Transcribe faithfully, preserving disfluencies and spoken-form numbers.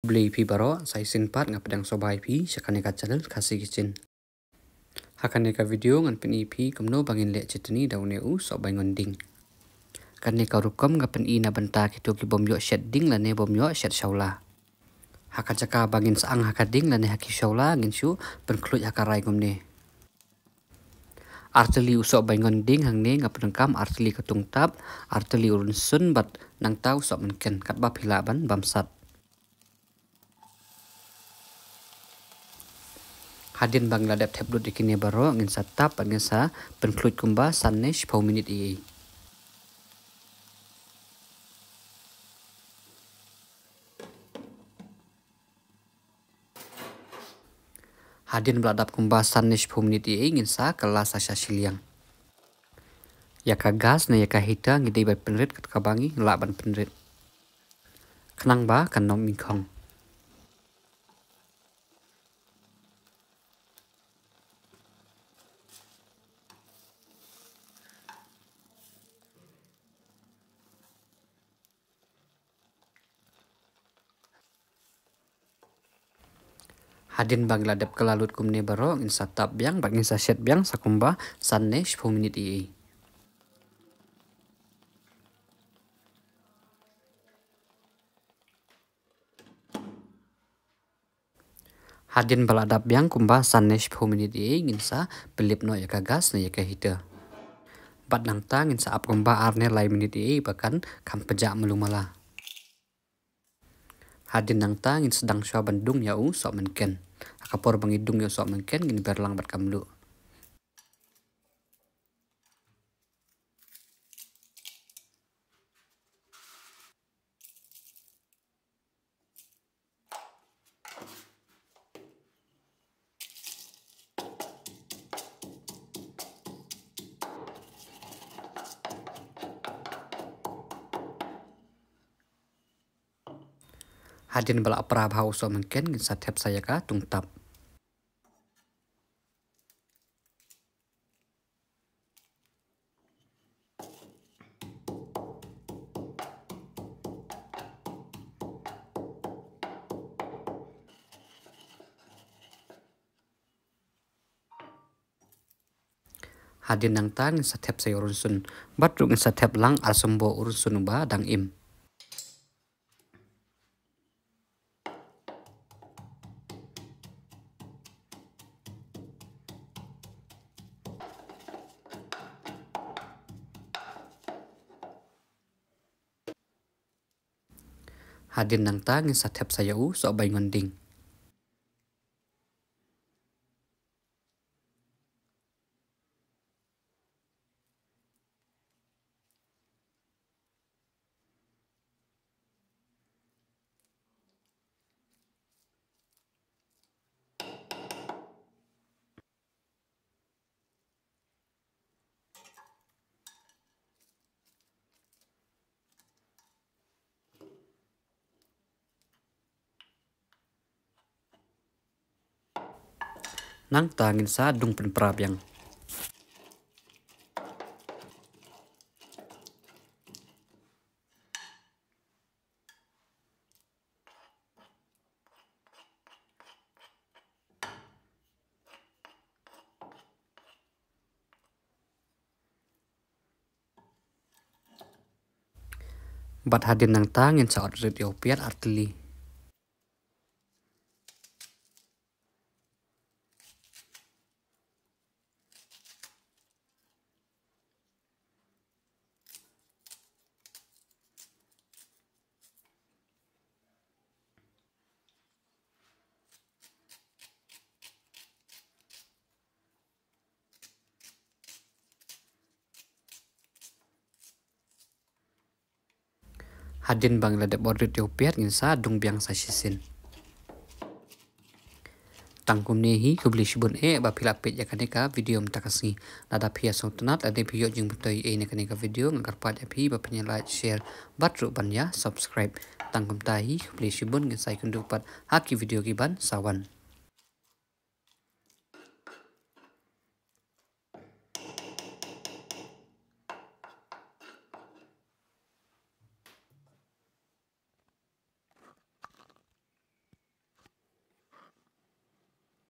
Khublei phi baroh, sa shisien pat nga pdiang sngewbha ïa phi sha kane ka channel Khasi Kitchen. Ha kane ka video ngan pyni ïa phi kumno ba ngin leh chutney da une u sohbaingon dieng. Kane ka rukom nga pyni na bynta kito ki bym ïoh shet dieng lane bym ïoh shet shawla. Ha ka jaka ba ngin sah ang ha ka dieng lane ha ki shawla, ngin shu pynkhluit ha ka rai kumne. Ar tylli u sohbaingon dieng hangne nga pyndonkam ar tylli ka tungtap, ar tylli u rynsun bad nangta u sohmynken, katba phi lah ban bamsap. Hadien ba ngi la dep thep lut ïa kine baroh, ngin sa tap bad ngin sa pynkhluit kumba san ne shiphew minit ei ei. Hadien ba la dap kumba san ne shiphew minit ei ei, ngin sa kylla sa sha shiliang. Ïa ka gas ne ïa ka heater ngi dei ban pynrit kat kaba ngi lah ban pynrit, khnang ba kan ym ingkhong. Hadien ba ngi la dep kylla lut kumne baroh, ngin sa tap biang bad ngin sa shet biang sa kumba san ne shiphew minit ei ei. Hadien ba la dap biang kumba san ne shiphew minit ei ei, ngin sa pynlip noh ïa ka gas ne ïa ka heater. Bad nangta ngin sa ap kumba ar ne lai minit ei ei ba kan kham pjah malu mala. Hadien nangta ngin sdang shuwa ban dung ïa u sohmynken. Ha ka por ba ngi dung ïa u sohmynken, ngin ber lang bad ka mluh. Hadien ba la pra bha u sohmynken, ngin sa thep sa ïa ka tungtap. Hadien nangta ngin sa thep sa ïa u rynsun. Bad ruh ngin sa thep lang ar symboh u rynsun uba dang im. Hadien nangta ngin sa thep sa ïa u sohbaingon dieng. Nangta ngin sa dung pynpra biang. Bad hadien nangta ngin sa ot rit ïa u piat ar tylli. Hadien ba ngi la dep ot rit ïa u piat ngin sa dung biang sa shisien. Tang kumne hi, khublei shibun eh ba phi la peit ïa kane ka video mynta ka sngi. Lada phi ïa sngewtynnat lane phi ïoh jingmyntoi ei na kane ka video, nga kyrpad ïa phi ba phin ïa like, share bad ruh ban ïa subscribe. Tang kumta hi, khublei shibun, ngin sa ïakynduh pat ha ki video ki ban sa wan.